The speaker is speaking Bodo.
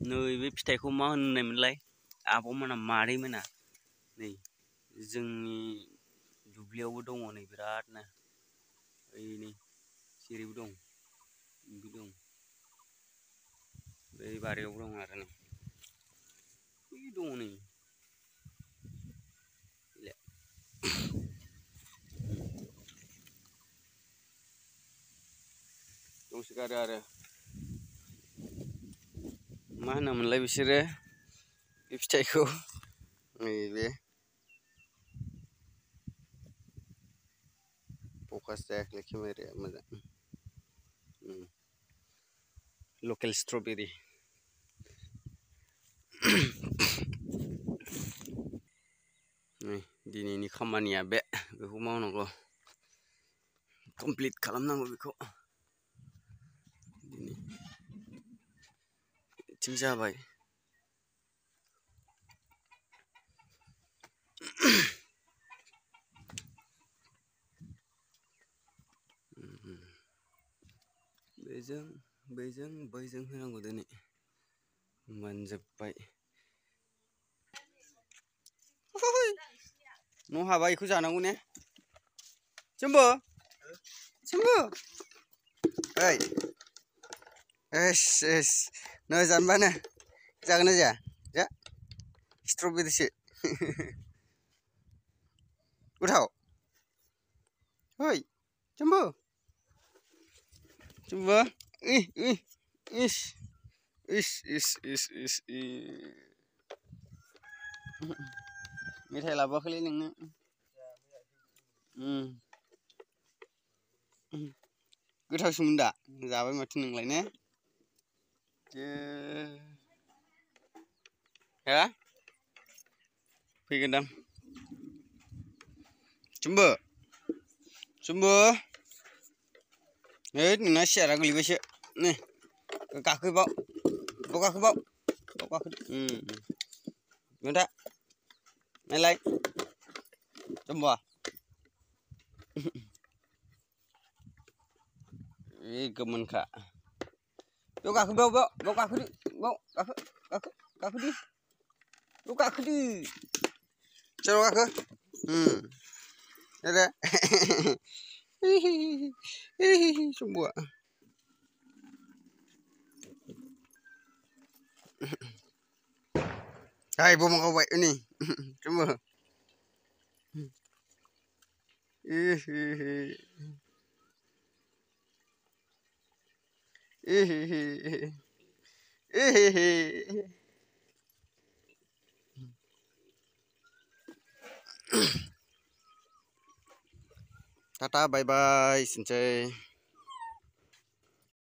नै बे फिथाइखौ मा होननायमोनलाय आब'मोना मारैमोना नै जोंनि दुब्लियावबो दङ नै बिरादनो ओइ नै जेरैबो दं बे दं बै बारियाव दं आरो नै बे दङ नै दंसोगारो आरो मा होनोमोनलाय बिसोरो बे फिथाइखौ नैबे फकास जायाखै केमेराया मोजां लकेल स्ट्रबेरी नै दिनैनि खामानिया बेखौ मावनांगौ कमप्लिट खालामनांगौ बेखौ दिनै थिं जाबाय बैजों होनांगौ दिनै मोनजोब्बाय न' हाबा इखौ जानांगौ ने जोंबो ओइ एस नो जानबानो जागोन ना जाया जा स्ट्रबेरीसो गोथाव ओइ जोंबो इस मेथाइ लाबोआखैलै नोंनो गोथावसोमोन दा जाबाय माथो नोंलाय ने हा फैगोनदां जुम्बो नै नोंना सियारा गोलैबायसो नै गाखोबाव नोंथा नायलाय जुम्बा गोमोनखा बेयाव गाखोदो बेयाव गाखोदो जेराव गाखो दे जुम्बुआ hai bom गावबाय नै जुम्बु Tata bye bye sensei